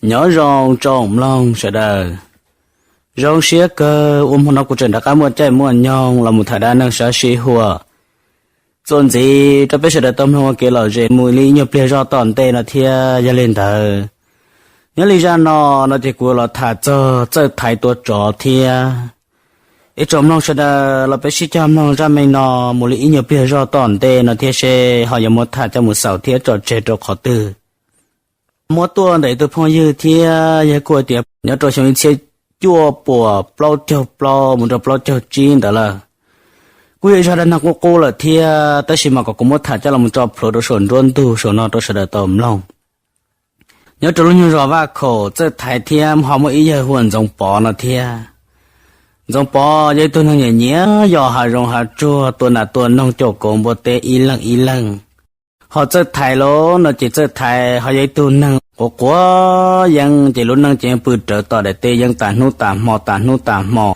Nyob zoo tsoom mloog sawv daws, zoo siab kawg uas hmo no kuv tseem rov qab muaj caij muaj nyoog los mus tham dab neeg sab sij huam txuas ntxiv rau peb sawv daws tau mloog ua kev lom zem mus li ib nyuag pliag zoj tom ntej no thiab. Yog li ntawd, nyob li zaj no, no ces kuv los tham txog Txawj Thaiv tua tsov thiab. Es tsoom mloog sawv daws los peb sib cog mloog zaj me no mus li ib nyuag pliag zoj tom ntej no thiab seb ho yuav muab tham coj mus xaus thiab tso tseg rau qhov twg. Muab tuaj ntawm ib tug phooj ywg thiab yog kuj hais tias nyob rau xyoo ib txhiab cuaj puas plaub caug plaub mus rau plaub caug tsib ntawd lawm. Kuj yog zaj dab neeg qub qub lawm thiab, tab sis mas kom kuv muab tham coj los tso plhuav rau saum nruab ntug saum no rau sawv daws tau mloog. Nyob rau lub nyuag zos Vaj Khaum, Txawj Thaiv thiab ho muaj ib yawg hu ua Ntxoov Pov no thiab. Ntxoov Pov yog ib tug neeg nyiam nyiam yos hav zoov hav tsuag, tua nas tua noog, caum kauv npua teb ib leeg ib leeg. Ho Txawj Thaiv los no ces Txawj Thaiv ho yog ib tug neeg quav quav yeeb, ces lub neej ces yeej pw rawv tom daim teb yeeb tas hnub tas hmo tas hnub tas hmo.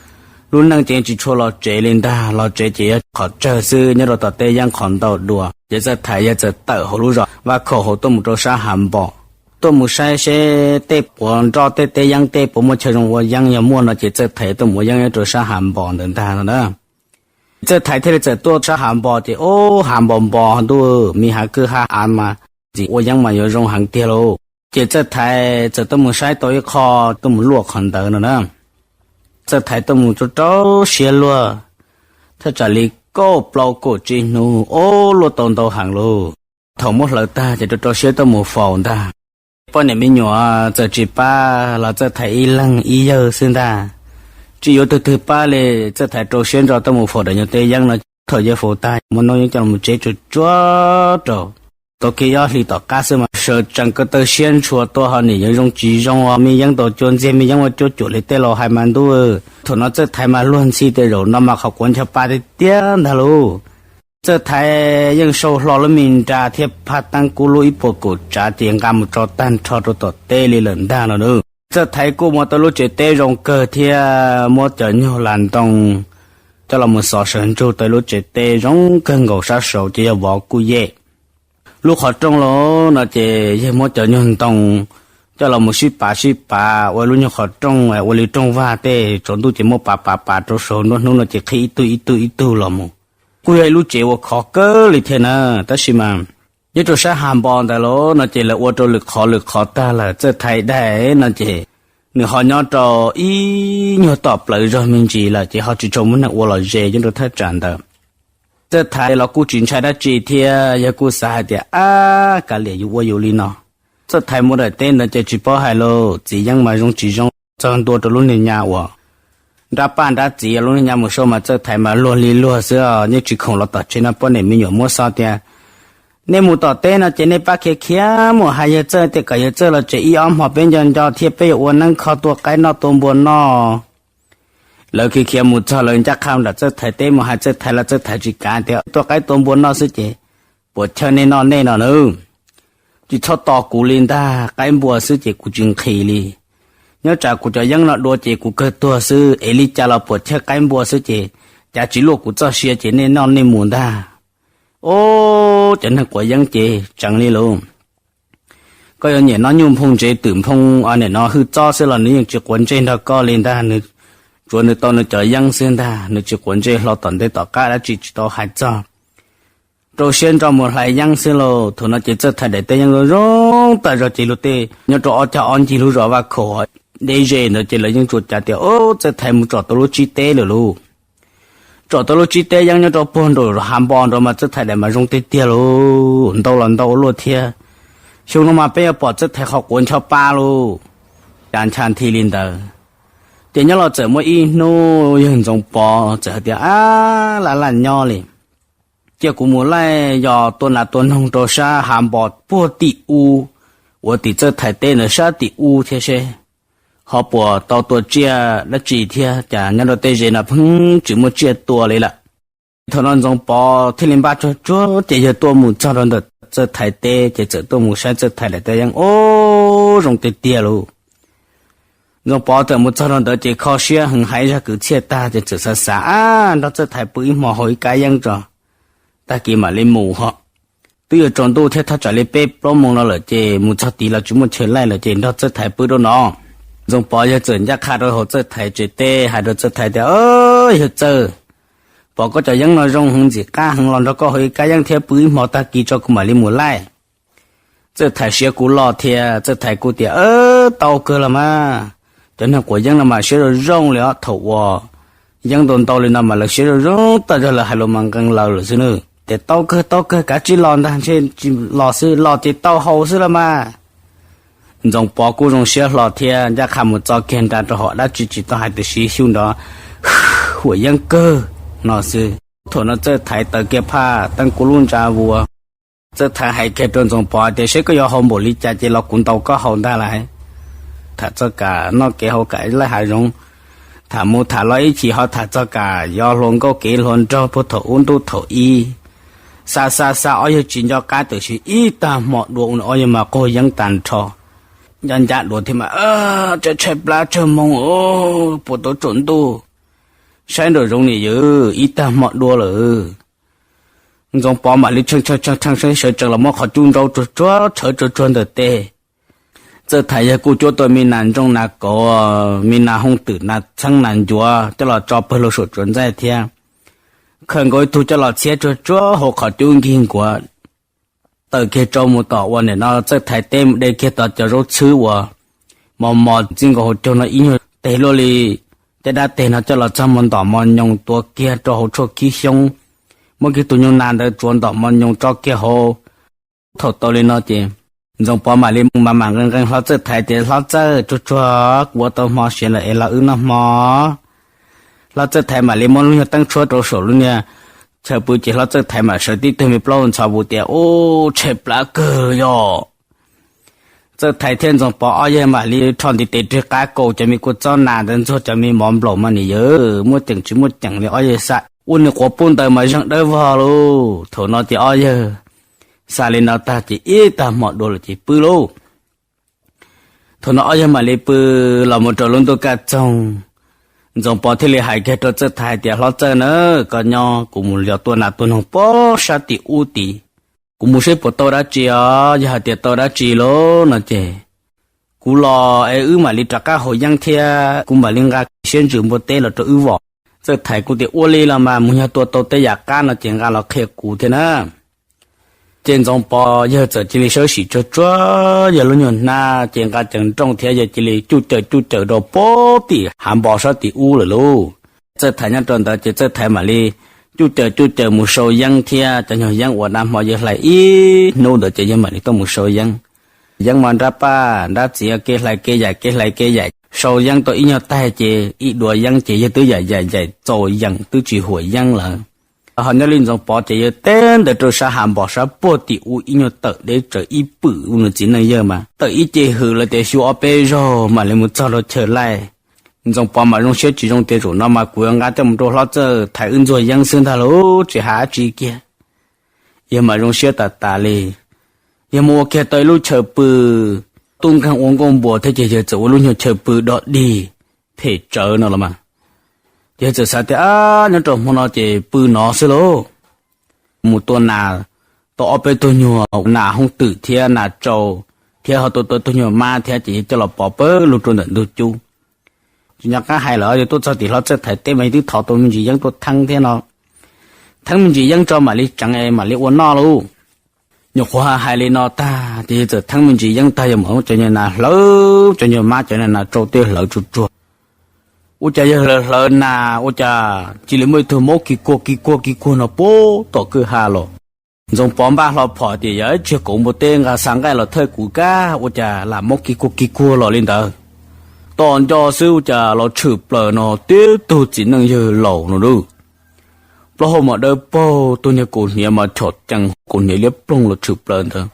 Lub neej ces yeej tsis tshua los tsev li ntag, los tsev ces yog qhov tsawg xwb nyob rau tom teb yeeb qhov ntau dua. Ces Txawj Thaiv yog txawm tawm hauv lub zos Vaj Khaum hauv tuaj mus rau sab Hav Npos, tuaj mus saib seb tej quav nroj tej teb yeeb tej puas muaj chaw zoo ua yeeb, yog muaj no ces Txawj Thaiv tuaj mus ua yeeb nyob rau sab Hav Npos ntawd ntag no na. Txawj Thaiv thiaj li txawm tuaj sab Hav Npos ces ub, Hav Npos Npos ntuj, me hav kwj hav av mas ntxim ua yeeb mas yuav zoo heev tiag lauj. Ces Txawj Thaiv txawm tuaj mus saib tau ib qho, tuaj mus luaj qhov ntawd no na. Txawj Thaiv tuaj mus rau rau siab luaj, thaj tsam li kaum plaub kaum tsib hnub, ub, luaj tau ntau heev lauj. Thaum muab hlawv tag ces rau rau siab tuaj mus faus ntag. Poj niam me nyuam txawm tsis pab los Txawj Thaiv ib leeg ib yawg xwb ntag. Tsis yuav tus twg pab li, Txawj Thaiv rau siab ntso tuaj mus faus daim nyuag teb yeeb no. Thaum yawg faus tag muab noob yeeb coj los tsev tsuag tsuag rau. Tau kiag ob hlis tom qab xwb mas sawv tsees ko taw siab ntshua tuaj ho nim yeej zoo tsis zoo os, me yeeb tau cua ntxiag, me yeeb ua cuab cuam li tej laus hais mas ntuj. Thaum no Txawj Thaiv mas luag ntxhi tias zaum no mas qhov quav ncho pa tiag tiag ntag lauj. Txawj Thaiv yeej sau hlo lub me nra thiab phab teeb kub lub ib puas kaum tsav ces nqa mus tso tag nrho rau tom teb li lawm ntag no na. Txawj Thaiv kuj muab tau lub tsev teb zoo kawg thiab muab cov nyuag las ntoo coj los mus xov sawv ntsug tau lub tsev teb zoo kawg nkaus, sab saud ces yog vov kuj yej. Lub qhov rooj los no ces yawg muab cov nyuag ntoo coj los mus sib pav sib pav ua lub nyuag qhov rooj ua li rooj vag tej, tsaus ntuj ces muab pav pav pav rau saud, nruab hnub no ces qhib ib tug ib tug ib tug los mus. Kuj yog ib lub tsev uas khov kawg li thiab na, tab sis mas nyob rau sab Hav Npos ntawd los no ces lawv ua rau lwm qhov lwm qhov tag lawm, Txawj Thaiv daim no ces nws ho nyob rau ib nyuag tom plawv zog me ntsis lawm ces ho tsis tshua muaj neeg ua los ze nyob rau thaj tsam ntawd. Txawj Thaiv los kuj tsis ntshai dab tsi thiab, yawg kuj xav hais tias ab, kav liam yus ua yus li no. Txawj Thaiv mus daim teb ntawd ces tsis paub hais lauj, txiv yeeb mas zoo tsis zoo txog ntua rau lub niag nyab uas nrab paj nrab txiv, lub niag nyab mus sau mas Txawj Thaiv mas luag li luag xwb, yeej tsis khoom los tom tsev no. Poj niam me nyuam muab xov tias nej mus tom teb no ces nej pab khiav khiav mus hais yawg Txawj tias kom yawg Txawj los tsev ib ob hmo, peb nco nco thiab peb yuav ua neeb kho tua qaib noj tua npua noj. Lawv khiav khiav mus txog lawv ncaj qha nram Txawj Thaiv teb mus hais Txawj Thaiv los Txawj Thaiv tsis kav tias tua qaib tua npua noj xwb ces puas chawj nej noj nej no na. Tsis txhob tos kuv li ntag, qaib npua xwb ces kuv tsis nqhis li. Nyob tsam kuv cov yeeb no dua ces kuv kawg tuag xwb, es li cas los puas chawj qaib npua xwb ces cav tsis luaj kuv txoj sia ces nej noj nej mus ntag. Ub, cov neeg quav yeeb ces tseev li lauj. Koj yuav nyiam noj nyuj nphoo ntsev twm nphoo, nim no hwj txob xwb los nws yeej tsis quav ntsej nrog koj li ntag. Nws tsuav nws tau nws cov yeeb xwb ntag, nws tsis quav ntsej hlo tom ntej tom qab dab tsi tsis tau hais txog. Rau siab ntso mus hlais yeeb xwb lauj. Thaum no ces Txawj Thaiv daim teb yeeb zoo zoo tas zog ces luag tej nyob rau ob cag ob ncig lub zos Vaj Khaum deb ze ntawd ces lawv yeej tsuas cav tias, Ub, Txawj Thaiv mus tsom tau lub tsib teb lawm lauj. Tsom tau lub tsib teb yeeb nyob rau puag nraum Hav Npos nraud mas Txawj Thaiv daim mas zoo tiag tiag lauj, ntau los ntau ua luaj thiab. Xyoo no mas peb yuav pom Txawj Thaiv qhov quav ncho pa lauj. Cas ncha nthi li ntawd. Ces nyob los txawm muaj ib hnub yawg Ntxoov Pov txawm hais tias, Ab, laj laj nyob li, cia kuv mus laij yos tua nas tua noog rau sab Hav Npos puag tim ub, uas tim Txawj Thaiv teb ntawd sab tim ub thiab seb ho puas tau tua tsiaj dab tsi thiab, cas nyob rau tej ze no pheej tsis muaj tsiaj tua li lawm. Thaum no Ntxoov Pov thiaj li npaj tsuag tsuag ces yawg tuaj mus txog rau ntawm Txawj Thaiv teb ces txawm tuaj mus saib Txawj Thaiv daim teb yeeb, Ub, zoo tiag tiag lauj. Ntxoov Pov txawm mus txog rau ntawd ces kho siab heev, hais zaj kwv txhiaj tag ces txawm xav xav, Ab, nrog Txawj Thaiv pw ib hmo haus ib kab yeeb tso, tag kis mam li mus ho. twb yuav tsaus ntuj thiab, thaj tsam li peb plaub moos no lawm ces mus txog tid los tsis muaj chaw laij lawm ces nrog Txawj Thaiv pw rau no. Ntxoov Pov yawg txawm ncaj qha rau hauv Txawj Thaiv tsev teb hais rau Txawj Thaiv tias, Yawg Txawj, pom koj cov yeeb no zoo heev, ntxim qab heev, los nrog koj haus ib kab yeeb thiab pw ib hmo tag kis tso kuv mam li mus laij. Txawj Thaiv siab kuj loj thiab, Txawj Thaiv kuj tias, Tau kawg los mas, cov neeg quav yeeb no mas siab zoo zoo li os. Thaum uas yeeb ntau ntau li no mas lawv siab zoo zoo tas zog, lawv hais lus mas nqee laws lawm xwb nawb. Ces tau kawg, tau kawg, kav tsij los ntag, ntshe tsis los xwb, los ces tau haus xwb los mas. Ntxoov Pov kuj zoo siab hlo thiab, ncaj qha mus txo kiag nra rau hauv dab tsi tsis tau hais, tiam sis xyu nrov huam yeeb kawg no xwb. Thaum no Txawj Thaiv taws kiag phaj teeb kuv lub ntsa vuas. Txawj Thaiv hais kiag rau Ntxoov Pov tias, Seb koj yuav haus npaum li cas ces los kuv ntaus koj haus ntag lauj. Tham txog kam noj kev haus kam laij hav zoov, tham mus tham los ib chim ho tham txog kam yuav hluas nkauj kev hluas nraug puag thaum ub ntuj thaum ib. Xa xa xa ob yawg tsis nco qab, tiam sis ib tag hmo dua ua ob yawg mas qaug yeeb tag nrho. Ncab ncab dua thiab mas, Tshaib tshaib plab tsawg moog, puas tau tsaus ntuj, saib nraum zoov nim yws ib tag hmo dua lawm. Ntxoov Pov mam li tshee tshee tshee sawv tsees los muab qhov cub nraub tsuag tsuag tshawv tsuag tsuag ntawm tes. Txawj Thaiv yawg kuj cuab tau me nas ntsooj nas kauv, me nas hooj twm nas txheeb nas ncuav coj los tso pawg lug saum tsuas ntxaij thiab. Khaws nkaus ib tug coj los txhiab tsuag tsuag hauv qhov cub nkig nkuav, tawm kiag rau mus tom uas nim no Txawj Thaiv teb mus de kiag tau cov zaub txhwb uas mos mos txij nkaus hauv caug no ib nyuag teg luaj li caj dab teg no coj los txog mos ntom mos nyoos tuav kiag rau hauv tshuaj khib xyoob, muab kiag tus nyuag nas ntawd tsuav ntom mos nyoos tso kiag hauv. Thaum tau li no ces Ntxoov Pov mam li mas mam nqee nqee hlob Txawj Thaiv tias, Hlob Txawj, tsuag tsuag kuv ua tau hmo siav lawm es los wb noj hmo. Hlob Txawj Thaiv mam li muab lub nyuag teeb tshuab rau saum lub niag chaw pw ces hlob Txawj Thaiv mam sawv tib tug me plaub ntxhov vus tias, Ub, tshaib plab kawg yog. Txawj Thaiv thiab Ntxoov Pov ob yawg mam li rho ntiv tes rwg qab kaus cov me kua txob nas ntawd ntxuag cov me mov nplaum mas nim yawg muaj ceem tsis muaj ceem li ob yawg xa ua nws quav pub ntawd mas zeeg dawb vog lauj. Thaum no ces ob yawg xa li no tag ces ib tag hmo dua lawm ces pw lauj. Thaum no ob yawg mam li pw los mus rau lub ntuj kaj txoog, Ntxoov Pov thiaj li hais kiag rau Txawj Thaiv hais tias, Hlob Txawj na, koj nyob kuv mus yos tua nas tua noog puag sab tim ub tid, kuv mus seb puas tau dab tsi os, yog hais tias tau dab tsi lauj no ces kuv los es wb mam li rov qab haus yeeb thiab kuv mam li nqa siab ntsws npua teb los rau wb vom. Txawj Thaiv kuj tias, Ua li los mas, mus yog tua tau tej yam qab no ces nqa los qhia kuv thiab na. Ces Ntxoov Pov yawg txawm cia li sawb sim tsuag tsuag yawg lub nyuag hnab ces nqa ceev nrooj thiab yawg cia li cuj caws cuj caws rau puag tim hav npo sab tim ub lawm lauj. Txawj Thaiv nyob rau ntawd ces Txawj Thaiv mam li cuj caws cuj caws mus sau yeeb thiab cov nyuag yeeb uas nag hmo yawg hlais ib hnub ntawd ces yawg mam li tuaj mus sau yeeb. Yeeb mas nrab paj nrab txiv kev hlais kev yaim kev hlais kev yaim, sau yeeb tau ib nyuag taig ces ib duav yeeb ces yawg twb yaim yaim yaim txaus yeem twb tsis huam yeeb lawm. Ho nyob li Ntxoov Pov ces yawg teb ntawd rau sab hav npo sab puag tim ub ib nyuag tawm deb tsawv ib pwm ua nws txiv neej yawg mas tawm ib ce hws lawv tias xyu ob peb zaug mam li mus txog rau chaw laij. Ntxoov Pov mas zoo siab tsis zoo tias, Zaum no mas kuv yuav nqa coj mus rau hlob Txawj Thaiv wb ntxuag yeeb xwb ntag lauj, tsis hais dab tsi kiag. Yawg mas zoo siab tas tas li. Yawg mus ua kiag tau ib lub chaw pw, tub nkeeg ua nkuaj npua thiab ces yawg txawm ua lub nyuag chaw pw dog dig phem tsawv no los mas. Ces yawg txawm xav tias, Ab, nyob rau hmo no ces pw no xwb lauj. Mus tua nas tau ob peb tug nyuag nas hooj twm thiab nas tsaus, thiab ho tua tau tug nyuag mab thiab ces yawg coj los pov pawg lug rau ntawm ntug cub. Tsis nco qab hais lawm, yawg tuaj txog tim hlob Txawj Thaiv teb mas yawg twb thov tau me ntsis yeeb tuaj theeb thiab no. Theeb me ntsis yeeb tso mam li tseev es mam li ua noj lauj. Nyuam qhuav hais li no tag ces yawg txawm theeb me ntsis yeeb tag, yawg mam muab cov nyuag nas hlawv, cov nyuag mab cov nyuag nas tsaus tej hlawv tsuag tsuag. Ua cas yawg hlawv hlawv nas ua cas cia li muaj ib tug maub kis kuag kis kuag kis kuag no puag tom kwj ha los. Ntxoov Pov npaj hlo phom tias, Yog ib tug kauv npua teb nqa xa nqaij los thawj kuv kab, ua cas lam maub kis kuag kis kuag los li ntawd. Tos nco xwb ua cas los tshwm plaws no tib tug txiv neej yawg laus no lauj. Plaub hau mas dawb paug, tus niag kaus hniav mas chom cees, kaus hniav liab ploog los tshwm plaws ntawd.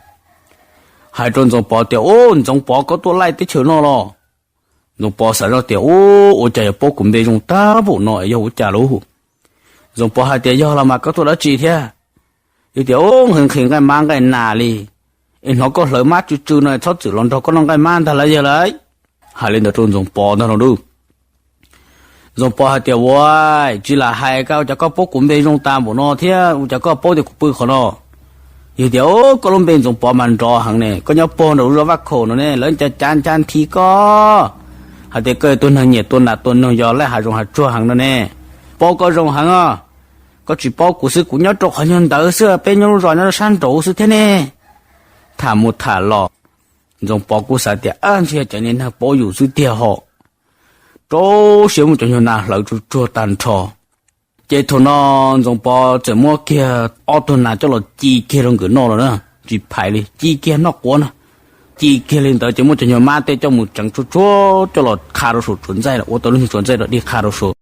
Hais rau Ntxoov Pov tias, Ub, Ntxoov Pov, koj tuaj laij teb chaws no los? Ntxoov Pov xav zoj tias, Ub, ua cas yuav paub kuv npe zoo tag npaum no es yog ua cas lauj? Ntxoov Pov hais tias, Yog los mas koj tuaj dab tsi thiab? Yog tias, Ub, nqhis nqhis nqaij mab nqaij nas li, es hnov koj hlawv mab tsw tsw no txhob txwm los nrog koj noj nqaij mab ntag lauj yawg lauj. Hais li ntawd rau Ntxoov Pov ntag lauj. Ntxoov Pov hais tias, Ua, tsis lam hais, ua cas koj paub kuv npe zoo tas npaum no thiab ua cas koj paub tias kuv pw qhov no? Yog tias, o, koj lub npe Ntxoov Pov mas nrov heev ne, koj nyob puag nram lub zos Vaj Khaum no ne, lawv ncav cav ncav nthi koj hais tias koj yog tus neeg nyiam tua nas tua noog, yog laij hav zoov hav tsuag heev no ne. Paub koj zoo heev os. Koj tsis paub kuv xwb, kuv nyob rau qhov nyuag ntawd xwb, peb nyob lub zos nyob sab nraud xwb thiab ne. Tham mus tham los, Ntxoov Pov kuj xav tias, ab, ntshe cov niag neeg paub yus xwb tiag hos. Rau siab muab cov nyuag nas hlawv tsuag tsuag tag nrho. Ces thaum no Ntxoov Pov txawm muab kiag ob tug nas coj los ci kiag rau nkawd noj los na, tsis phais li, ci kiag noj quav no. Ci kiag li ntawd ces muab cov nyuag mab tej coj mus tseev tsuag tsuag coj los qha rau saum tsuas ntxaij, ua tau lub nyuag tsuas ntxaij rau dig qha rau saum.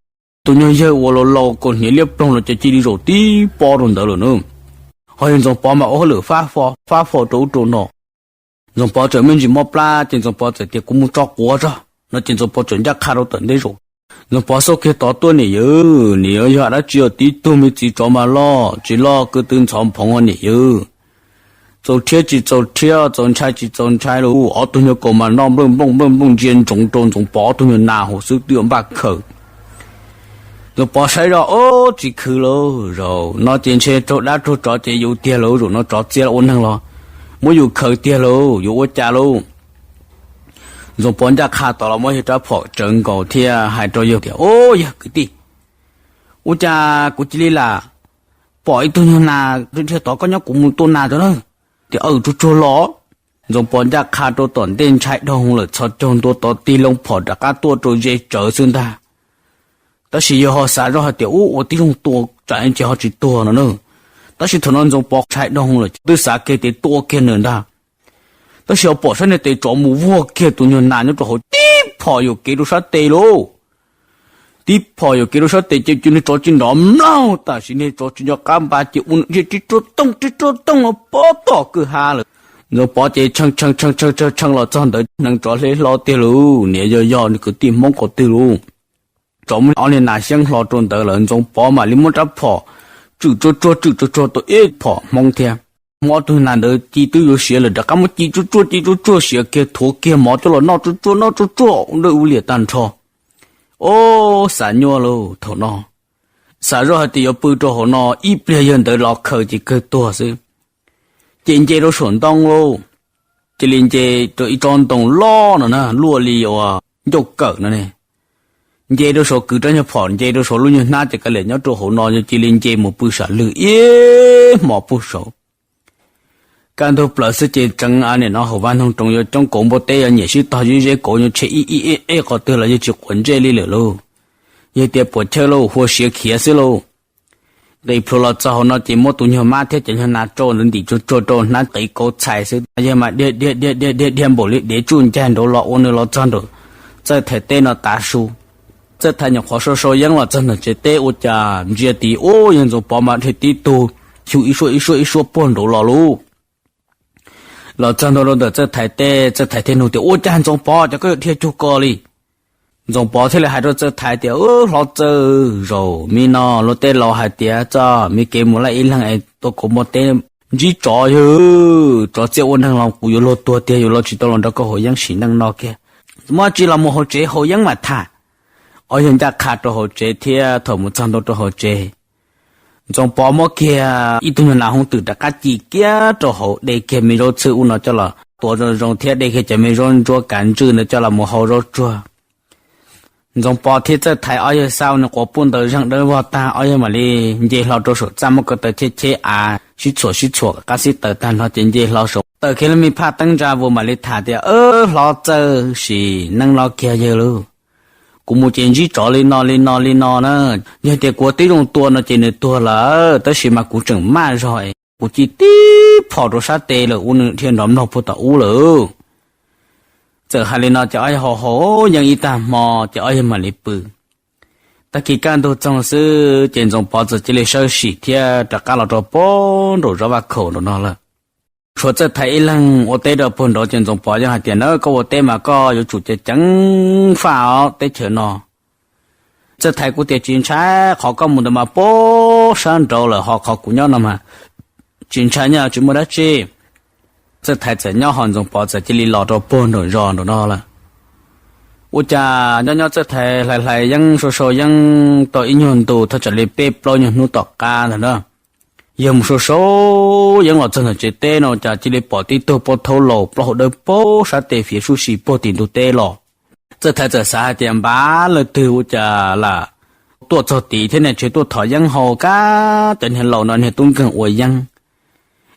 Tus nyuag yawg uas laus laus kaus hniav liab ploog los ces cia li zaum tib pob rau ntawd lawm na. Ho yog Ntxooj Pov mas ua hauj lwm fab fo fab fo rau ub rau no. Ntxooj Pov txawm me ntsis mob plab ces Ntxooj Pov txawm tias kuv mus tso quav tso no ces Ntxooj Pov txawm ncaj qha rau tom ntej zaum. Ntxooj Pov xauj kiag tod tuaj niam yawg, niam yawg yog dab tsi os, tib tug me txiv tsov mas loj tsis loj, kwv tw ntxhov nphoov os niam yawg. Txaus rhiab tsis txaus rhiab, txaus ntshai tsis txaus ntshai lauj, ob tug nyuag kaus mas noj nplooj nplooj nplooj nplooj ntsia ntsoov rau Ntxooj Pov ob tug nyuag nas hauv xwb twb yuav npaj khaws. Ntxooj Pov saib zoj, o, tsis khwv lauj, zaum no ces ntshe raug dab raug tsov ces yus tiag lauj, zaum no tsov txia ua neeg los muab yus khaws tiag lauj, yuav ua cas lauj. Ntxooj Pov ncaj qha tod los muab yawg rab phom tsawv nkaus thiab hais rau yawg tias, o, yawg kwv tij, ua cas kuv cia li lam pom ib tug nyuag nas dhia tod, koj nyob kuv mus tua nas tso na. Tias, aws, tsuag tsuag los. Ntxooj Pov ncaj qha rau tom ntej ntshai dhau lawm, txhos caug ntua tod tig loo phom rov qab tuaj rau ze tsawv xwb ntag. Tab sis yawg ho xav zoj hais tias, ub, ua tib zoo tua tsam ces ho tsis tuag no na. Tab sis thaum no Ntxooj Pov ntshai dhau lawm twb xav kiag tias tua kiag nws ntag. Tab sis ho pom sab niag tes tsov mus vuag kiag tus nyuag nas nyob rau hauv tib phom yuam kev rau sab tes lauj. Tib phom yuam kev rau sab tes ces cia niag tsov tsis nrov mlaug, tam sim niag tsov tsis nco qab npaj ces ua nws dhia tib tsuag tooj tib tsuag tooj los pob tom kwj ha lawm. Ntxooj Pov ces tshee tshee tshee tshee tshee los txog ntawd hneev tsov hle hlo tiag lauj, niam yog yog nws kwv tij Hmoob qhov twg lauj. Tsov muab ob niag nas xyeeb hlo rau ntawd lawm Ntxooj Pov mam li muab rab phom tswm tsuag tsuag tswm tsuag tsuag tau ib phom Hmoob thiab. Muab ob tug nas ntawd ci twb yuav siav lawm rov qab muab ci tsuag tsuag ci tsuag tsuag siav kiag thuav kiag mov coj los noj tsuag tsuag noj tsuag tsuag ua dawj ua liam tag nrho. O, xav nyuaj lauj thaum no. Xav zoj hais tias yuav pw rau hauv no ib pliag yawg ntawd los khaws ces kawg tuag xwb. Ces nce rau saum ntoo lauj. Cia li nce rau ib tsob ntoo loj no na, luaj li uas ncauj kawm no ne. Nce rau saud kwv rab nyuag phom, nce rau saud lub nyuag hnab ces kav liam nyob rau hauv no, yog cia li nce mus pw sam lwg ib hmo puag saud. Kaj ntug plaws xwb ces tseev a nim no hauv vaj ntoog roos yuav coob, kauv npua teb yuav nyiam sib tog zib zeb, kauv yuav tshem ib ib eb eb qhov twg los yawg tsis quav ntsej li lawm lauj. Yawg tias puas chawj lauj, hua siav khiav xwb lauj. Nqis plhuav los txog hauv no ces muab tus nyuag mab thiab cov nyuag nas rau ntawd ntim tsuag tsuag rau hnab qiv kauv txhais xwb, yawg mas dhia dhia dhia dhia dhia dhia npaum li dev tsuj ncaig nraud los ua nws los txog nraum Txawj Thaiv teb no tav su. Txawj Thaiv nyuam qhuav sau sau yeeb los txog nram tsev teb ua cas ntsia tid ub, yawg Ntxoov Pov mas dhia tib tug xyu ib suab ib suab ib suab puag nraud los lauj. Los txog ntua rau ntawm Txawj Thaiv teb, Txawj Thaiv thiaj nug tias, ua cas Ntxoov Pov, cas koj yuav dhia cuag ko li? Ntxoov Pov thiaj li hais rau Txawj Thaiv tias, hlob Txawj, zaum mi no luag tej laus hais tias txoj me kev mus laij ib leeg es tua kauv npua teb ntsib tsov, yawg, tsov txia ua neeg los kuv yuav luag tuag tiag, yuav luag tsis tau los nrog koj haus yeeb sim neej no kiag. Muaj tsi los mus hauv tsev haus yeeb mam tham. Ob yawg ncaj qha rau hauv tsev thiab thaum mus txog ntua rau hauv tsev, Ntxoov Pov muab kiag ib tug nyuag nas hoov twm rov qab ci kiag rau hauv, de kiag me zaub txhwb ub no coj los tuav zoo zoo thiab de kiag cov me zaub ntsuab kav ntswj ntawd coj los mus hau zaub tsuag. Ntxoov Pov thiab Txawj Thaiv ob yawg xav ua nws quav puj ntawd zeeg dawb vog tag, ob yawg mam li nce hlo rau saum txaj muab ko taw cheb cheb av sib txhuam sib txhuam qab xib taws tag nrho ces nce hlo saum taws kiag lub me phaj teeb ntsa vus mam li tham tias, hlob Txawj, sim neej no kiag yawg lauj. Kuv mus ces ntsib tsov li no li no li no na. Yog tias kuv ua tib zoo tua no ces nws tuag lawm, tab sis mas kuv tseem maj zog es kuv ci tib phom rau sab tes lawm ua nws dhia nrov mlog puag tom ub lawm. Txawm hais li no ces ob yawg haus haus yeeb ib tag hmo ces ob yawg mam li pw. Tag kis kaj ntug txoog xwb ces Ntxoov Pov txawm cia li sawb sim thiab rov qab los rau puag nraum zos Vaj Khaum nraum no lawm. Tshuav Txawj Thaiv ib leeg ua teb rau puag nraud ces Ntxoov Pov yeej hais tias, na koj ua teb mas koj yuav tsum ceev ceev faj os teb chaws no. Txawj Thaiv kuj tias, tsis ntshai, qhov koj mus ntawd mas puag sab nraud lawm, ho qhov kuv nyob no mas tsis ntshai, nyob tsis muaj dab tsi. Txawj Thaiv txawm nyob ho Ntxoov Pov txawm cia li los rau puag nraum zos nraum no lawm. Ua cas nyob nyob Txawj Thaiv hlais hlais yeeb sau sau yeeb tau ib nyuag ntu thaj tsam li peb plaub nyuag hnub tom qab ntawd na, Yawg mus sau sau yeeb los txog ntawm tsev teb no cas cia li pom tib tug poj thaub laus plaub hau dawb paug sab tes fiav suj si puag tim ntug teb los. Txawj Thaiv txawm xav hais tias npab leej twg ua cas lam tuaj txog tid thiab ne, tsis tuaj thov yeeb haus kab cov niag laus no niag tub nkeeg ua yeeb.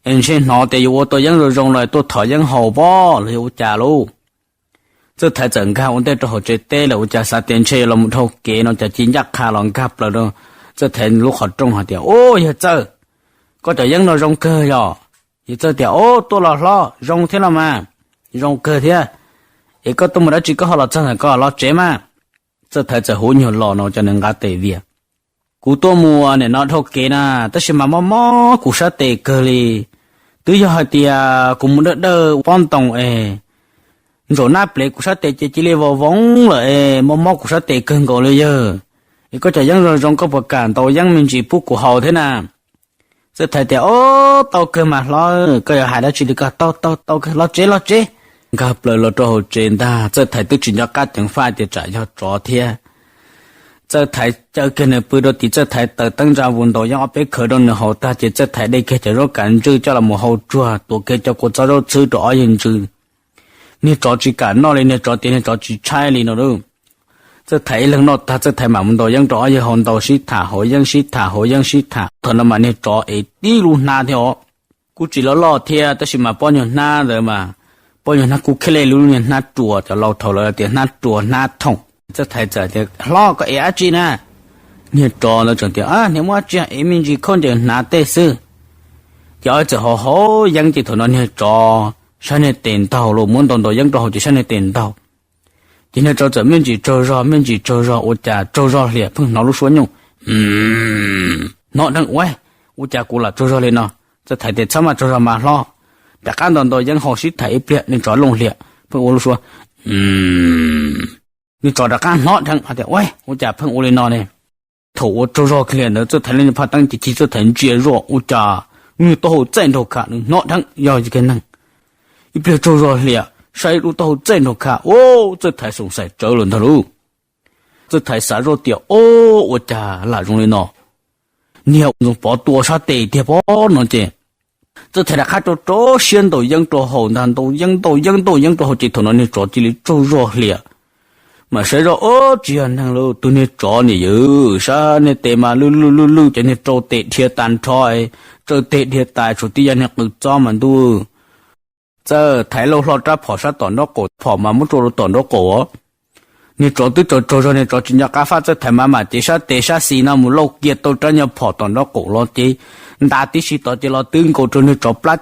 Es ntshe hnov tias yuav ua tau yeeb zoo zoo los tuaj thov yeeb haus pob los yog ua cas lauj. Txawj Thaiv txawm nkag ua ntej rau hauv tsev teb lawm ua cas xav tias ntshe yuav los mus dhau kev no cas ci ncaj qha los nkag plaws rau Txawj Thaiv lub qhov rooj hais tias, Ub, yawg Txawj, koj cov yeeb no zoo kawg yog? Yawg Txawj tias, Ub, tuaj los hlob, zoo thiab los mas, zoo kawg thiab. Es koj tuaj mus dab tsi koj ho los txog ntawm ko, los tsev mas. Txawj Thaiv txawm hu nyuag los no cov nws nqa tes vias, Kuv tuaj mus nim no dhau kev na, tab sis mas mob mob kuv sab tes kawg li. Twb yog hais tias kuv mus dawj dawj pob ntoo es ntsaum nab plev kuv sab tes ces cia li vau voov lawm es mob mob kuv sab tes kawg nkaus li yawg. Es koj cov yeeb zoo zoo koj puas kam ntaus yeeb me ntsis pub kuv haus thiab na? Txawj Thaiv tias, Ob, tau kawg mas hlob, koj yuav hais dab tsi li ko, tau tau tau kawg, los tsev los tsev. Nkag plaws los rau hauv tsev ntag, Txawj Thaiv twb tsis nco qab ceev faj tias tsam yog tsov thiab. Txawj Thaiv caw kiag nws pw rau tim, Txawj Thaiv taws teeb ntsa vus ntaus yeeb ob peb khawv rau nws haus tag ces Txawj Thaiv de kiag cov zaub kav ntswj coj los mus hau tsuag, tuav kiag cov kua txob zaub txhwb rau ob yawg ntsws. Niag tsov tsis kam noj li, niag tsov tias niag tsov tsis tshaib li no lauj. Txawj Thaiv ib leeg noj tag, Txawj Thaiv mam mus ntaus yeeb rau ob yawg haus, ntaus sib tham haus yeeb, sib tham haus yeeb sib tham. Thaum no mas niag tsov ev tib lub hnab thiab os. Kuj tsis loj loj thiab tab sis mas pob nyuag hnab ntawd mas, pob nyuag hnab kuj kheb lej li lub niag hnab ruas, cov laus thaum lawv tias hnab ruas hnab thoom. Txawj Thaiv txawm tias, Hlob, koj ev dab tsi na? Niag tsov ntawd tseem tias, Niag muaj dab tsi, ev me ntsis khaub ncaws hnav tej xwb. Ces ob txawm haus haus yeeb ces thaum no niag tsov sab niag tes ntaug los, muab ntaus ntaus yeeb rau hauv ces sab niag tes ntaug. Ces niag tsov txawm me ntsis tsaug zog, me ntsis tsaug zog, ua cas tsaug zog hlias pheej hnov lub suab nyooj, Hnov dheev ua, ua cas kuv lam tsaug zog li no? Txawj Thaiv tias, Txhob mas tsaug zog mas hlob. Rov qab ntaus ntaus yeeb haus sib tham ib pliag, niag tsov looj hlias pheej ua lub suab, niag tsov rov qab hnov dheev tias, Ua, ua cas pheej ua li no ne? Thaum ua tsaug zog hlias ntawd Txawj Thaiv leej niag phaj teeb ces cig Txawj Thaiv ntsia zuaj ua cas nws taub hau txaij nraug kha, nws hnov dheev yog kev neeg. Ib pliag tsaug zog hlias saib lub taub hau txaij nraug kha, ua Txawj Thaiv xoom xaim tsawv lawm ntag lauj. Txawj Thaiv xav zoj tias, Ob, ua cas lam zoo li no? Niag Ntxoov Pov tua sab tes tiag pob no ces Txawj Thaiv rov qab rau rau siab ntaus yeeb rau haus ntag, ntaus yeeb ntaus yeeb ntaus yeeb rau haus ces thaum no niag tsov cia li tsaug zog hlias. Mas saib zoj, Ob, tsis yog neeg lauj, tus niag tsov niam yawg sab niag tes mas lwj lwj lwj lwj, cov niag rau tes dhia tas nrho, tsaws tes dhia tas, tshuav tib yam niag qws txob mas ntuj. Txawj Thaiv lauj hlo rab phom sab tom nraub qaum, phom mas muab tso rau tom nraub qaum. Niag tsov twb tsaug tsaug zog, niag tsov tsis nco qab faj, Txawj Thaiv mas mam cev sab tes sab xis no mus lauj kiag tau rab nyuag phom tom nraub qaum los ces nta tib si tod ces los twb nkaus rau niag tsov plab,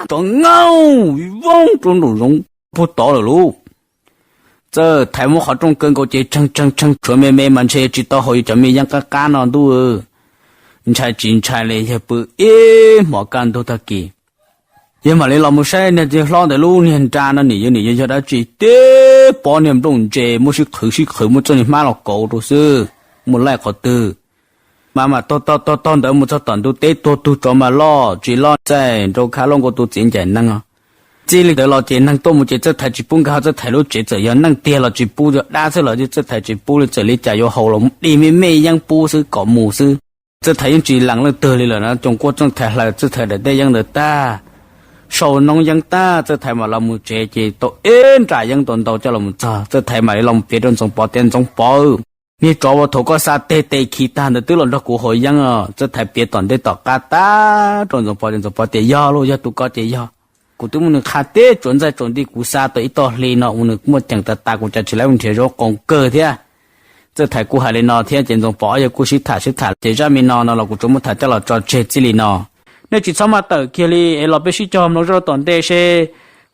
tsov ngaub voob rau nraum zoov puag tod lawm lauj. Txawj Thaiv muab qhov rooj kaw nkaus ces tshee tshee tshee tshuav me me mas ntshe tsis tau haus yus cov me yeeb qab qab no ntuj. Ntshai tsis ntshai li, yawg pw ib hmos kaj ntug tag kis, yawg mam li los mus saib niag hlob ntawd lub niag nra no niam yawg, niam yawg yog dab tsi, tib pob niag nplooj ntse muab sib qhwv sib qhwv muab txoj niag hmab los kauv rau xwb, muaj laij qhov twg. Mas mam tog tog tog tog ntawd mus txog tom ntug teb, tuag tug tsov mas loj tsis loj, txaij nraug kha loj nkaus tus txiv ncaim neeg. Txij li ntawd los ces neeg tuaj mus ces Txawj Thaiv tsis pub nkag, Txawj Thaiv lub tsev txawm yog neeg tiag los tsis pub, yog dab xwb los Txawj Thaiv tsis pub li, txawm li cas yuav haus los dig me me yeeb pub xwb kom mus xwb. Txawj Thaiv yeej tsis lees leej twg li lawm na, coos kuaj Txawj Thaiv hlaws Txawj Thaiv daim teb yeeb ntawd tag, sau noob yeeb tag, Txawj Thaiv mam los mus tsev ces tau ib nra yeeb ntau ntau coj los txog, Txawj Thaiv mam li los piav rau Ntxoov Pov tias, Ntxoov Pov, niag tsov uas thaum koj xa teg tes khi tag ntawd twb los nrog kuv haus yeeb os. Txawj Thaiv piav tom ntej tom qab tag rau Ntxoov Pov ces Ntxoov Pov tias, Yog lauj, yog tus ko ces yog. Kuv twb muab nws qha teb tsuas ntxaij tsuas nti, kuv xa tau ib tog hli no uas nws muaj ceem tas tas, kuv cas tsis lawv nrhiav zaub qoos kawg thiab. Txawj Thaiv kuj hais li no thiab ces Ntxoov Pov yawg kuj sib tham sib tham ces zaj me no no los kuv tsuas muab tham coj los tso tseg txij li no. Nej tsis txhob maj tawm kiag li es los peb sib cog mloog zaj tom ntej seb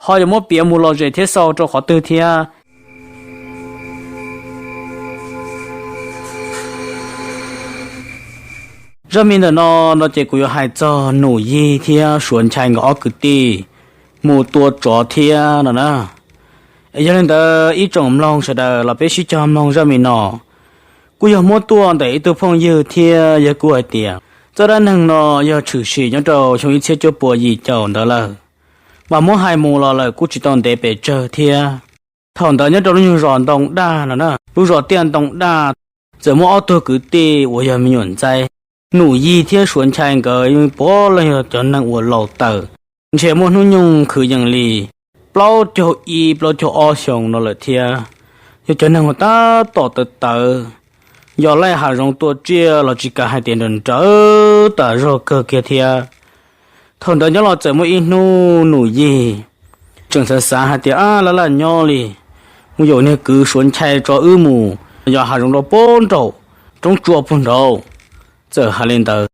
ho yuav muab piav mus lom zem thiab xaus rau qhov twg thiab. Zaj me ntawm no no ces kuv yuav hais txog Num Yig thiab Suav Nchai nkawd ob kwv tij mus tua tsov thiab no na. Es yog li ntawd ib tsoom mloog sawv daws los peb sib cog mloog zaj me no. Kuj yog muab tuaj ntawm ib tug phooj ywg thiab yawg kuj hais tias txoj dab neeg no yog tshwm sim nyob rau xyoo ib txhiab cuaj puas yim caum ntawd lawm, mas muab hais mus los lawm kuj tsis tau ntev pes tsawg thiab. Thaum ntawd nyob rau lub nyuag zos Ntoo Daj no na, lub zos Tiaj Ntoo Daj, txawm muaj ob tug kwv tij uas yog me nyuam ntxaib. Num Yig thiab Suav Nchai nkawd puav leej yog cov neeg uas laus tawm, ntshe muaj hnub nyoog kwv yees li plaub caug ib plaub caug ob xyoos no lawm thiab. Yog cov neeg uas tab tom tawv tawv, yog laij hav zoov tua tsiaj los tsis kam hais tias nrawm nrawv tas zog kawg kiag thiab. Thaum ntawd nyob los txawm muaj ib hnub Num Yig tseem xav xav hais tias, Ab, laj laj nyob li, mus yaum niag kwv Suav Nchai tso wb mus yos hav zoov rau puag nraum roob tsua puag nraud. Txawm hais li ntawd,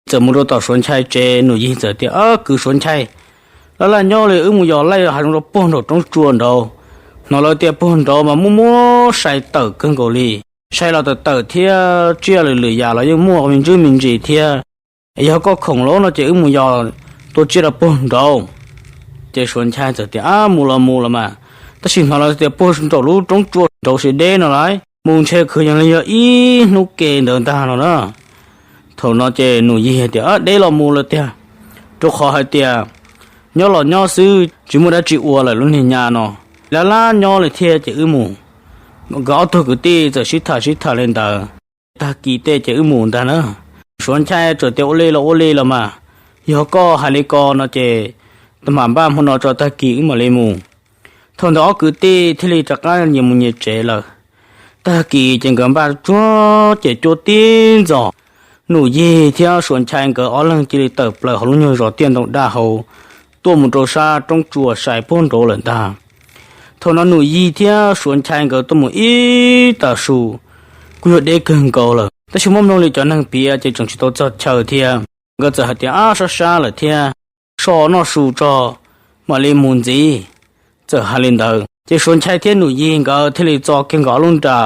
txawm mus rau tom Suav Nchai tsev, Num Yig txawm tias, Ab, kwv Suav Nchai, laj laj nyob li, wb mus yos laij hav zoov rau puag nraum roob tsua nraud. Hnov lawv tias puag nraud mas muaj muaj sai tawm kawg nkaus li. Sai los tawm tawm thiab tsiaj lwm lwm yam los yeej muaj me ntsis me ntsis thiab. Yog koj khoom lawm no ces wb mus yos tua tsiaj rau puag nraud. Ces Suav Nchai txawm tias, Ab, mus los mus los mas, tab sis hnov lawv tias puag nraum lub roob tsua nraud siav deb no lawm, mus ntshe kwv yees li yog ib hnub ke ntawd ntag no na. Thaum no ces Num Yig tias, Ab, deb los mus lawm tiag, rau qhov hais tias nyob los nyob xwb tsis muaj dab tsi ua lawm lub niag nyab no, laj laj nyob li thiab ces wb mus. Nkawd ob tug kwv tij txawm sib tham sib tham li ntawd, Tag kis tej ces wb mus ntag na. Suav Nchai txawm tias, Ua li los ua li los mas, yog koj hais li ko no ces tag mam npaj hmo no tso, tag kis wb mam li mus. Thaum ntawd ob kwv tij thiaj li rov qab nyias mus nyias tsev lawm. Tag kis ces nkawd npaj tsuag ces cuaj tib ntxov, Num Yig thiab Suav Nchai nkawd ob leeg cia li tawm plaws hauv lub nyuag zos tiaj ntoo daj hauv, tuaj mus rau sab roob tsua sai puag nraud lawm ntag. Thaum no Num Yig thiab Suav Nchai nkawd tuaj mus ib tag su, kuj yog deb kawg nkaus lawm, tab sis muab mloog li cov neeg piav ces tseem tsis tau txog chaw thiab. Nkawd txawm hais tias, Ab, sab sab lawm thiab, so noj su tso, mam li mus ntxiv. Txawm hais li ntawd ces Suav Nchai thiab Num Yig nkawd thiaj li txo kiag nkawd ob lub nra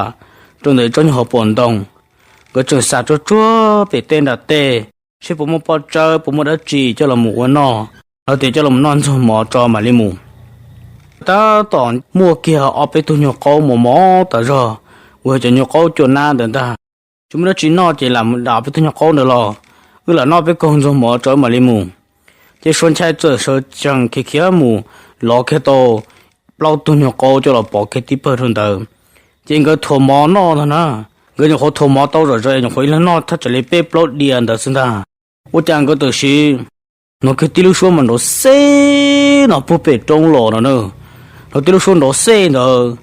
rau ntawm tsob nyuag hauv paus ntoo. Nkawd tseem xav tsuag tsuag pem tej nram tej, seb puas muaj pob tsawb puas muaj dab tsi coj los mus ua noj, los tias coj los noj ntxuag mov tso mam li mus. Tab tom muaj kiag ob peb tug nyuag qaub mos mos tas zog, uas yog cov nyuag qaub cua nab ntawd ntag. Tsis muaj dab tsi noj ces lam dam peb tug nyuag qaub ntawd los, wb lam noj peb kaug ntxuag mov tso mam li mus. Ces Suav Nchai txawm sawv tsees khiav khiav mus lov kiag tau plaub tug nyuag qaub coj los pov kiag tib pawg rau ntawd. Ces nkawd thuav mov noj ntag na. Nkawd nyuam qhuav thuav mov tau zom zaws, nyuam qhuav ib leeg noj thaj tsam li peb plaub diav ntawd xwb ntag. Ua cas nkawd tam sim hnov kiag tib lub suab mas nrov xej no puag pem roob los no na. Hnov tib lub suab nrov xej ntawd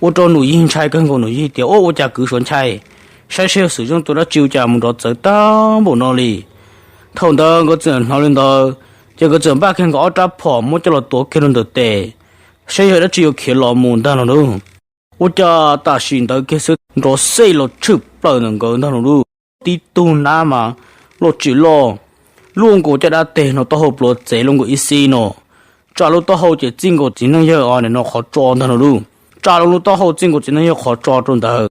ua rau Num Yig ntshai kawg nkaus. Num Yig tias, Ua, ua cas kwv Suav Nchai, saib seb yog xwm zoo tua dab tsi ua cas mus nrov txawv tag npaum no li. Thaum ntawd nkawd txawm hnov li ntawd, ces nkawd txawm npaj kiag nkawd ob rab phom muab coj los tuav kiag rau ntawm tes, saib yog dab tsi yuav khiav los mus ntag no lauj. Ua cas tam sim ntawd kiag xwb nrov xej los tshwm plaws ntawm nkawd ntag no lauj. Tib tug nab mas loj tsis loj, luaj nkaus caj dab teg no taub hau pluav txev luaj nkaus ib xib no, tsa lub taub hau ces txij nkaus txiv neej yawg os nim no qhov tso ntag no lauj. Tsa lub taub hau txij nkaus txiv neej yawg qhov tso rau ntawd.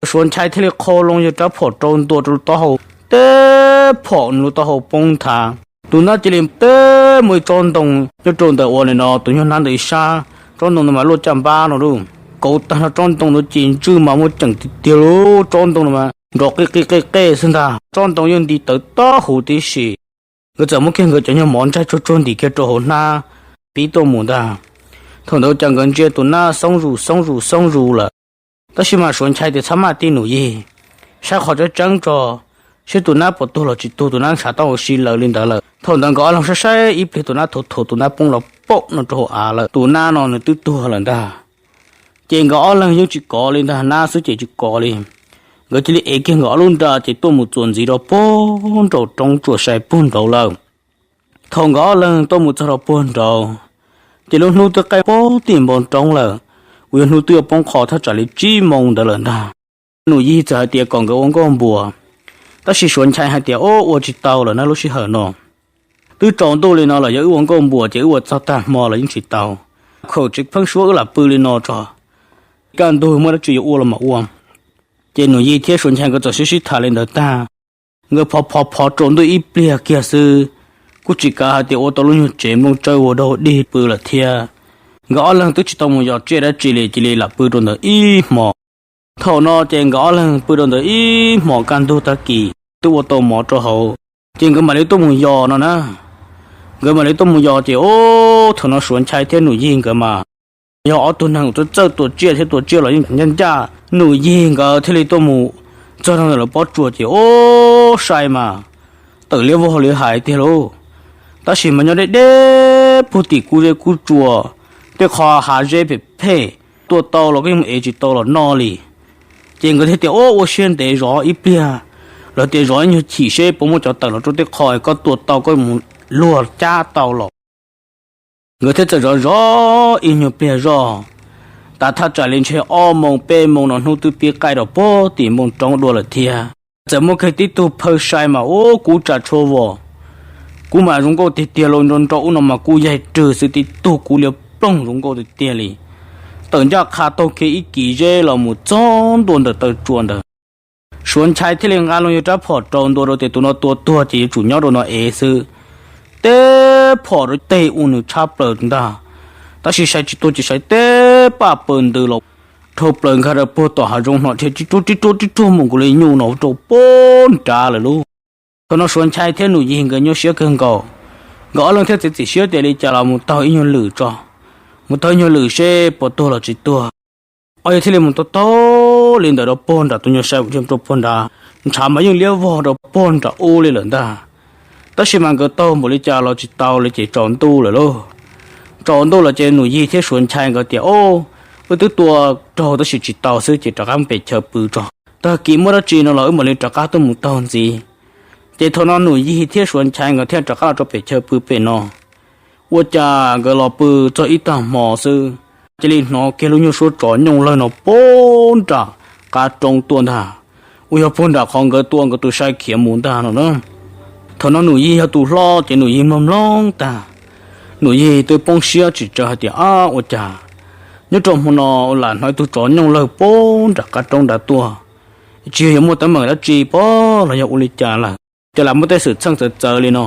Suav Nchai thiaj li qhau loo yawg rab phom rau ntua rau lub taub hau, teb phom nws lub taub hau poob nthav. Tus nab cia li teb muaj ib tsob ntoo nyob rau ntawm uas nim no tus nyuag nab ntawd ib sab, tsob ntoo ntawd mas luaj caj npab no lauj. Kauv tag nrho tsob ntoo ntawd ces ntswj mas muaj ceem tiag tiag lauj. Tsob ntoo no mas nrov qej qej qej qej xwb ntag, tsob ntoo yeej nti tawv taub hau tib si. Nkawd txawm muab kiag nkawd cov nyuag mov ntsaig tsuag tsuag ntim kiag rau hauv hnab pib tuaj mus ntag. Thaum ntawd cas nkawd ntsia tus nab xoob zus xoob zus xoob zus lawm, tab sis mas Suav Nchai tias txhob maj tij Num Yig, saib qhov tseeb tseeb tso, saib tus nab puas tuag los tsis tuag, tus nab ntshav taub hau si lawv li ntawd lawm. Thaum ntawd nkawd ob leeg saib saib ib pliag tus nab thuav thuav tus nab poob los paum no rau hauv av lawm, tus nab no nws twb tuag lawm ntag. Ces nkawd ob leeg yeej tsis kov li ntag, nab xwb ces tsis kov li. Nkawd cia li ev kiag nkawd ob lub nra ces tuaj mus txuas ntxiv rau puag nraum roob tsuas sai puag nraud lawm. Thaum nkawd ob leeg tuaj mus txog rau puag nraud, ces lub hnub twb qaij puag tim npoo roob lawm, uas yog hnub twb yuav poob qho thaj tsam li tsib moo ntawd lawm ntag. Num Yig txawm hais tias kom nkawd ua nkauj npuas, tab sis Suav Nchai hais tias, Ua, ua tsis tau lawm na, lub sij hawm no twb tsaus ntuj li no lawm, yog wb ua nkauj npuas ces wb ua txog tag hmo los yeej tsis tau. Khaum tsev pheeb suab, wb lam pw li no tso, kaj ntug muaj dab tsi yuav ua los mam ua. Ces Num Yig thiab Suav Nchai nkawd txawm sib sib tham li ntawd tag, nkawd phov phov phov tsaus ntuj ib pliag kiag xwb, kuj tsis kav hais tias ua tau lub nyuag tsev nplooj tsawb ua dog dig pw lawm thiab. Nkawd ob leeg twb tsis tau mus yos tsiaj dab tsi li, cia li lam pw rau ntawd ib hmos. Thaum no ces nkawd ob leeg pw rau ntawd ib hmos kaj ntug tag kis twb ua tau mov rau hauv, ces nkawd mam li tuaj mus yos no na. Nkawd mam li tuaj mus yos ces, o, thaum no Suav Nchai thiab Num Yig nkawd mas yog ob tug neeg uas txawj tua tsiaj thiab tua tsiaj los yeej ncaj ncaj. Num Yig nkawd thiaj li tuaj mus txog rau ntawm lawv pob tsuas ces, o, sai mas tawm liab vog li hais tiag lauj. Tab sis mas nyob deb deb puag tim kub zeb kub tsua, tej qho hav zeb phem phem, tuaj tau los koj yeej ev tsis tau los noj li. Ces nkawd thiaj tias, Ua, ua siab ntev zov ib pliag, los tias zov ib nyuag chim seb puas muaj cov tawm los rau tej qho koj tua tau koj mus luag cab tau los. Nkawd thiaj txawm zov zov ib nyuag pliag zoj, tas thaj tsam li ntshe ob moos peb moos no hnub twb pib qaij rau puag tim npoo roob dua lawm thiab. Txawm muaj kiag tib tug phaw sai mas ub kub tsa tshua vos, kub mas zoo nkauj tiag tiag los nrov nrov ub no mas kub yaig rwg xwb tib tug kub liab ploog zoo nkauj tiag tiag li. Tawm ncaj qha taug kiag ib kis zeb los mus txog ntua ntawm taw tsua ntawd. Suav Nchai thiaj li nqa loo yog rab phom rau ntua rau tias tus no tua tuag ces yuav tsum nyob rau no ev xwb. Teb phom rau tej ua nws tshab plaws ntag, tab sis sai tsis tuag ces sai teb paj paws ntws los dhau plaws nkag rau puag tom hav zoov hno dhia tib ruag tib ruag tib ruag mus nkaus li nyuj no rau puag nrad lawm lauj. Thaum no Suav Nchai thiab Nus Yig nkawd nyuaj siab kawg nkaus, nkawd ob leeg thiaj txiav txim siab tias li cas los mus taug ib nyuag lwm tso, mus taug ib nyuag lwm seb puas tuag los tsis tuag. Ob yawg thiaj li mus taug taug li ntawd rau puag nram tus nyuag sai uas rau puag nrad, ntshav mas yeej liab vog rau puag nram ub li lawm ntag. Tab sis mas nkawd taug npaum li cas los tsis tau li ces tsaus ntuj lawm lauj. Tsaus ntuj lawm ces Nus Yig thiab Suav Nchai nkawd tias, Au, wb twb tua raug tab sis tsis tau xwb ces rov qab mus pem chaw pw tso, tag kis muaj dab tsi no los wb mam li rov qab tuaj mus taug ntxiv. Ces thaum no Nus Yig thiab Suav Nchai nkawd thiaj rov qab los rau pem chaw pw pem no. Ua cas nkawd los pw txog ib tag hmo xwb, cia li hnov kiag lub nyuag suab tsov nyooj lawg no puag nram qab roob tuaj ntag, uas yog puag nram qhov nkawd tua nkawd tus sai khiav mus ntag no na. Thaum no Nus Yig yog tus hlob ces Nus Yig mloog mloog tag, Nus Yig twb poob siab tsis tsawg hais tias, Ab, ua cas nyob rau hmo no lam hnov ib tug tsov nyooj lawg puag nram qab roob nrad tuaj, tsis yog yuav muaj teeb meem dab tsi pob los yog ua li cas lawm, ces lam muaj tej xwm txheej txawv txawv li no.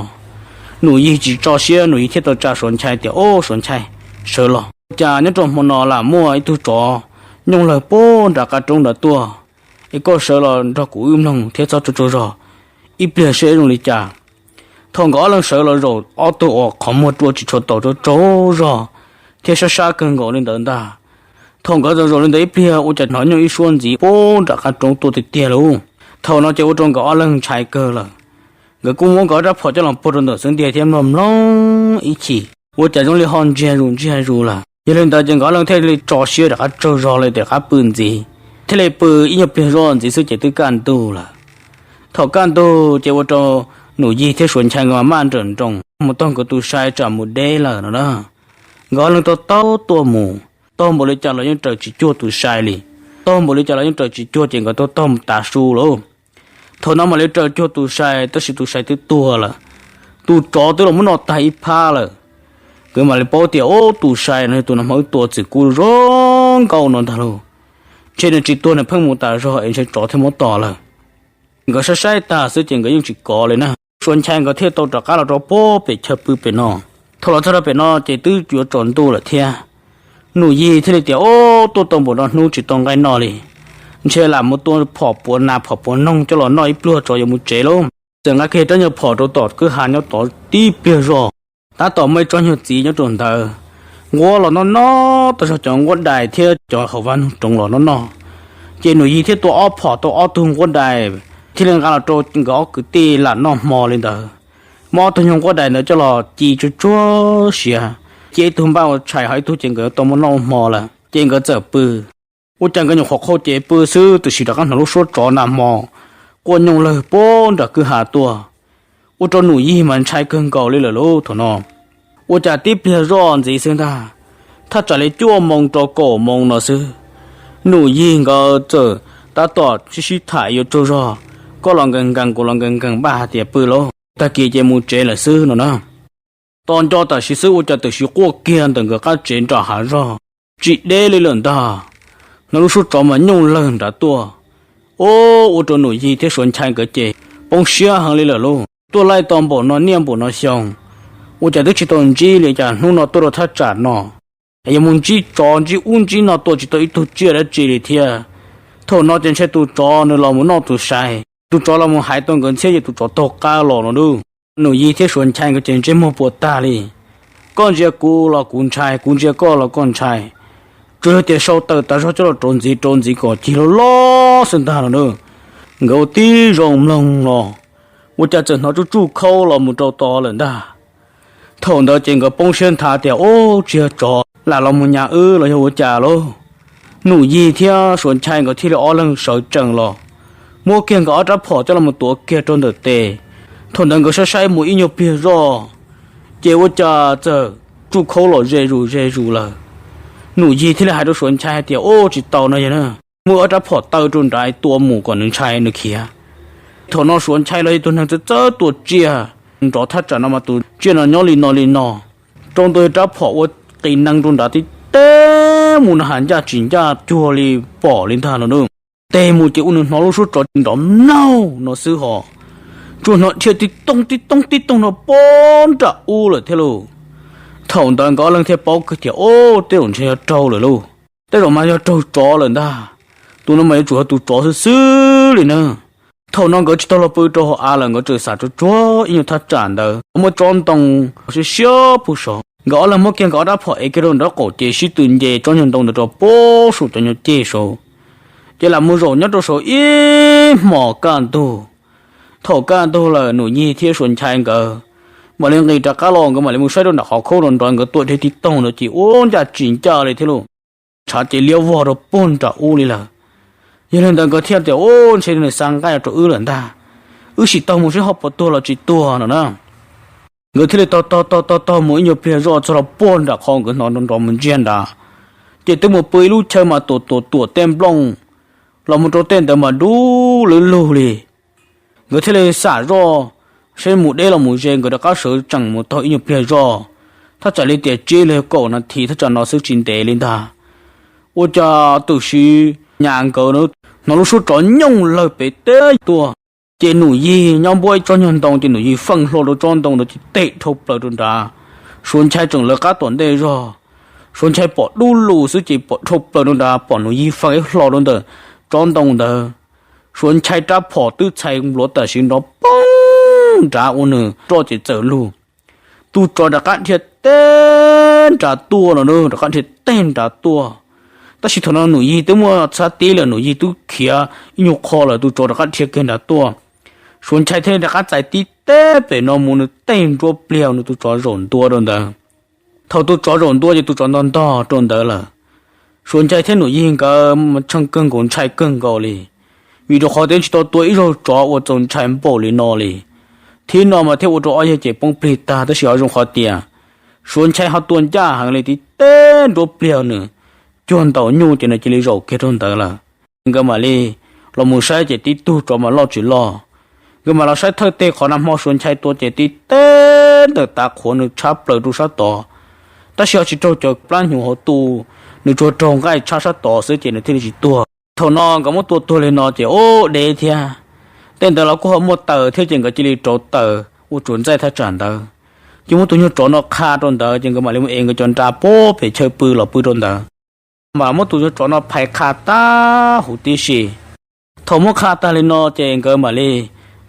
Nus Yig tsis tso siab, Nus Yig thiaj tau tsa Suav Nchai tias, Au, Suav Nchai, sawv los, cas nyob rau hmo no lam muaj ib tug tsov nyooj lawg puag nram qab roob nrad tuaj, es koj sawv los nrog kuv wb mloog thiab txhob tsaug tsaug zog ib pliag seb zoo li cas. Thaum nkawd ob leeg sawv los zaum ob tug uas qhov muag rua tsis tshua tau tsaug tsaug zog thiab sab sab kawg nkaus li ntawd ntag. Thaum nkawd zaum zaum li ntawd ib pliag ua cas hnov nyooj ib suab ntxiv puag nram qab roob tuaj tiag tiag lauj. Thaum no ces ua rau nkawd ob leeg ntshai kawg lawm. Nkawd kuj muab nkawd rab phom coj los puag rau ntawm xub ntiag thiab mloog mloog ib chim, ua cas zoo li ho ntsiag zus ntsiag zus lawm. Yog li ntawd ces nkawd ob leeg thiaj li tso siab rov qab tsaug zog li rov qab pw ntxiv, thiaj li pw ib nyuag pliag zoj ntxiv xwb ces twb kaj ntug lawm. Thaum kaj ntug ces ua rau Nus Yig thiab Suav Nchai nkawd maj nrawm nroos mus taug nkawd tus sai tsam mus deb lawm no na. Nkawd ob leeg taug taug tuaj mus, taug npaum li cas los yeej raws tsis cuag tus sai li. Taug npaum li cas los yeej raws tsis cuag ces nkawd taug taug mus tav su lauj. Thaum no mam li raws cuag tus sai tab sis tus sai twb tuag lawm. Tus tsov twb los muab noj tag ib phab lawm. Nkawd mam li paub tias, Ub, tus sai no yog tus nag hmo wb tua txwm kub zoo nkauj no ntag lauj. Ntshe nws tsis tuag nws pheej mus tas zog es ntshe tsov thiaj muab tom lawm. Nkawd saib saib tag xwb ces nkawd yeej tsis kov li na. Suav Nchai nkawd thiaj tau rov qab los rau puag pem chaw pw pem no. Thaum los txog rau pem no ces twb yuav tsaus ntuj lawm thiab. Nus Yig thiaj li tias, Ub, tuaj tau npaum no hnub tsis tau nqaij noj li, ntshe lam mus tua phom puav nas phom puav noog coj los noj ib pluag tso yuav mus tsev lauj. Txawm nqa kiag rab nyuag phom rau tom kwj ha nyob tod tib pliag zog, tab tom muaj ib tsob nyuag txiv nyob rau ntawd, nquab los noj noj tau zog cov nquab dais thiab cov hauv vaj noog roov los noj noj. Ces Nus Yig thiaj tua ob phom tau ob tug nquab dais, thiaj li nqa los rau nkawd ob kwv tij lam noj hmo li ntawd. Muab ob tug nyuag nquab dais ntawd coj los ci tsuag tsuag siav, cia ib tug npaj ua tshais ho ib tug ces nkawd tau muaj noj hmo lawm ces nkawd txawm pw. Ua cas nkawd nyuam qhuav qhau cev pw xwb tiam sis rov qab hnov lub suab tsov nag hmo quaj nyooj lawg puag nram kwj ha tuaj. Ua rau Nus Yig mas ntshai kawg nkaus li lawm lauj thaum no. Ua cas tib pliag zoj ntxiv xwb ntag, thaj tsam li cuaj moos rau kaum moos no xwb, Nus Yig nkawd txawm tab tom sib sib tham yuav tsaug zog, koj los nkees nkees kuv los nkees nkees npaj hais tias pw lauj, tag kis ces mus tsev lawm xwb no na. Tos nco tam sim xwb ua cas tam sim quaj kiag ntawm nkawd qab tsev nram hav zog, tsis deb li lawm ntag. Hnov lub suab tsov mas nyooj lawg nrad tuaj. Ub, ua rau Nus Yig thiab Suav Nchai nkawd ces poob siab heev li lawm lauj. Tuaj laij tau npaum no niaj npaum no xyoo, ua cas twb tsis tau ntsib li cas hnub no tuaj rau thaj tsam no, es yuav mus ntsib tsov ntsib ub ntsib no tua tsis tau ib tug tsiaj dab tsi li thiab. Thaum no ces ntshe tus tsov nws los mus noj tus sai, tus tsov los mus hais tau nkawd ntxhiab ces tus tsov taug qab los no lauj. Nus Yig thiab Suav Nchai nkawd ces ntsej muag puas tag li. Koj ntsia kuv los kuv ntshai, kuv ntsia koj los koj ntshai. Tsuas yog tias sau taws tas zog coj los rauv ntxiv rauv ntxiv kom cig loj loj xwb ntag no na. Nkawd ua tib zoo mloog los ua cas txawm hnov tsuj tsuj khaub los mus rau tod lawm ntag. Thaum ntawd ces nkawd poob siab nthav tias, Ub, tsis yog tsov lam los mus nyas wb los yog ua cas lauj? Nus Yig thiab Suav Nchai nkawd thiaj li ob leeg sawv tsees los, muab kiag nkawd ob rab phom coj los mus tuav kiag rau ntawm tes. Thaum ntawd nkawd saib saib mus ib nyuag pliag zoj, ces ua cas txawm tsuj khaub los ze zus ze zus lawm. Nus Yig thiaj li hais rau Suav Nchai hais tias, Ub, tsis tau no yog na, muab ob rab phom taw rau nrad tua mus kom nws ntshai nws khiav. Thaum no Suav Nchai los yog tus neeg txawj txawj tua tsiaj, nrov thaj tsam no mas tus tsiaj no nyob li no li no, rau ntua rab phom ua qis nees rau nrad tib teb mus no has ncaj tsis ncaj cuag li pom li ntag no na. Teg mus ces ua nws hnov lub suab tsov nrov mlaug no xwb hos, tsuas hnov dhia tib toog tib toog tib toog no poob nram ub lawm thiab lauj. Thaum ntawd nkawd ob leeg thiaj paub kiag tias, Ub, tej zaum ntshe yog raug lawm lauj, tej zaum mas yog raug tsov lawm ntag. Tus no mas yuav tsum yog tus tsov xwb xwb li na. Thaum no nkawd tsis tau los pw rau hauv av lawm, nkawd txawm xam tsuag tsuag ib nyuag thaj tsam ntawd muaj tsob ntoo siab siab puag saud. Nkawd ob leeg muab kiag nkawd ob rab phom ev kiag rau nraub qaum ces sib tw nce tsob nyuag ntoo ntawd rau puag saum cov nyuag ceg saud, ces lam mus zaum nyob rau saud ib hmos kaj ntug. Thaum kaj ntug lawm Nus Yig thiab Suav Nchai nkawd mam li nqis rov qab los, nkawd mam li mus saib rau nram qhov khaub nrov nrov nkawd tua dhia tib toog ntawd ces ua ncaj tsis ncaj li thiab lauj. Tshav ces liab vog rau puag nram ub li lawm. Yog li ntawd nkawd thiaj tias, Ub, ntshe nws xa nqaij rau wb lawm ntag, wb sim taug mus seb ho puas tuag los tsis tuag no na. Nkawd thiaj li taug taug taug taug taug mus ib nyuag pliag zoj txog rau puag nram qhov nkawd hnov nrov nrov mus ntsiag nrad, ces twb mus pw ib lub chaw mas tuam tuam tuam tej nplooj los mus rau tej ntawd mas dub lwb lug li. Nkawd thiaj li xam zoj seb mus deb los mus ze, nkawd rov qab sawv tsees mus taug ib nyuag pliag zoj, thaj tsam li tias tsib los kaum nas this thaj tsam no xwb tsis ntev li ntag. Ua cas tam sim nyas nkawd hnov lub suab tsov nyooj lawg pem teb tuaj, ces Nus Yig nyob npuab ib tsob nyuag ntoo ces Nus Yig feej hlo rau tsob ntoo ntawd ces teg dhau plaws rau nrad. Suav Nchai tseem lawv qab tom ntej zog, Suav Nchai pom dub lug xwb ces pom dhau plaws rau nrad, pom Nus Yig feej ib hlo rau ntawm tsob ntoo ntawd. Suav Nchai rab phom twb txhais npluav tam sim nrov poob nrad ua nws roj ces txawm lug. Tus tsov rov qab dhia teg nrad tuaj no, rov qab dhia teg nrad tuaj. Tab sis thaum no Nus Yig twb muaj txhab tib lawm, Nus Yig twb khiav ib nyuag qho lawm, tus tsov rov qab dhia kiag nrad tuaj. Suav Nchai thiaj li rov qab txais tib teg pem no mus, nws teg nruab pliag nws tus tsov zaum ntua rau ntawd. Thaum tus tsov zaum ntua ces tus tsov ntog ntog rau ntawd lawm. Suav Nchai thiab Nus Yig nkawd tsheej kawg nkaus ntshai kawg nkaus li, vim rau qhov tias tsis tau tua ib zaug tsov uas txaus ntshai npaum li no li. Thib no mas thiaj ua rau ob yawg ces poob plig tag, tab sis ho zoo qhov tias Suav Nchai ho tua ncaj heev li, tib teg nruab pliag nws cuag ntaus nyuj ces nws cia li zaum kiag rau ntawd lawm. Nkawd mam li los mus saib ces tib tug tsov mas loj tsis loj. Nkawd mam los saib thawj teg qhov nag hmo Suav Nchai tua ces tib teg ntawm tav qhuav nws tshab plaws rau sab tod, tab sis ho tsis raug cov plab hnyuv hauv tu, nws tsuas raug nqaij tshab sab tod xwb ces nws thiaj li tsis tuag. Thaum no nkawd muab tua tuag li no ces ub deb thiab. Tej ntawd los kuj ho muaj taws thiab ces nkawd cia li rauv taws ua tsuas ntxaij thaj tsam ntawd, ces muab tus nyuag tsov no qha rau ntawd ces nkawd mam li mus ev nkawd cov nra puag pem chaw pw los pw rau ntawd, mas muab tus nyuag tsov no phais qha tag huv tib si. Thaum muab qha tag li no ces nkawd mam li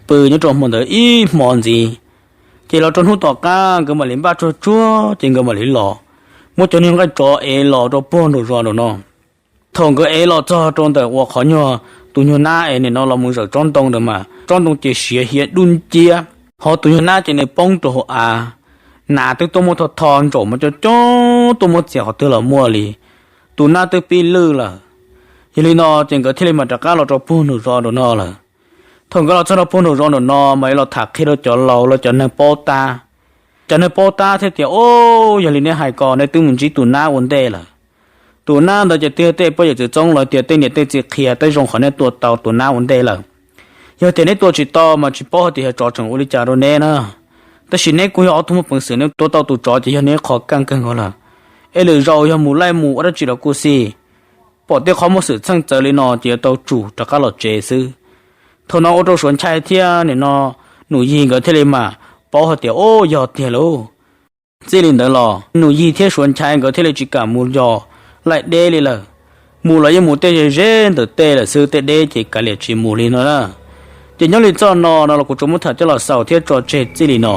pw nyob rau hmo ntawd ib hmo ntxiv. Ces los rau hnub tom qab nkawd mam li npaj tsuag tsuag ces nkawd mam li los muab cov niag nqaij tsov ev los rau puag nraum zos nraum no. Thaum nkawd ev los txog rau ntawm uas qhov nyuag tus nyuag nab es nim no los mus zawm tsob ntoo ntawd mas tsob ntoo ces siav hiav dub nciab, ho tus nyuag nab ces nws poob rau hauv av. Nas twb tuaj muab tho tho, ntsaum mas coob coob tuaj muab txiav qhov twg los muaj li. Tus nab twb pib lwj lawm. Yog li no ces nkawd thiaj li mam rov qab los rau puag nraum zos nraum no lawm. Thaum nkawd los txog rau puag nraum zos nraum no mas yuav los tham qhia rau cov laus los cov neeg paub tab. Cov neeg paub tab thiaj tias, Ub, yog li neb hais ko neb twb mus ntsib tus nab ua ntej lawm. Tus nab ntawd ces twb yog tej poj yawm txwv txoob los tias tej niam tej txiv qhia, tej zoo qhov neb tua tau tus nab ua ntej lawm. Yog tias neb tua tsis tau mas tsis paub hais tias yog tsov tseem ua li cas rau neb na. Tab sis neb kuj yog ob tug muaj peev xwm, neb tua tau tus tsov ces yog neb qhov kaj kawg nkaus lawm. Es lwm zaus yog mus laij mus ua dab tsi los kuj xij, pom tej qhov muaj xwm txheej txawv li no ces yuav tau tsum rov qab los tsev xwb. Thaum no ua rau Suav Nchai thiab nim no Nus Yig nkawd thiaj li mam paub hais tias, Ub, yog tiag lauj. Txij li ntawd los Nus Yig thiab Suav Nchai nkawd thiaj li tsis kam mus yos laij deb li lawm. Mus los yeej mus tej ze ze ntawm tej lawm xwb, tej deb ces kav liam tsis mus li no na. Ces nyob li txoj no no los kuv tsuas muab tham coj los xaus thiab tso tseg txij li no.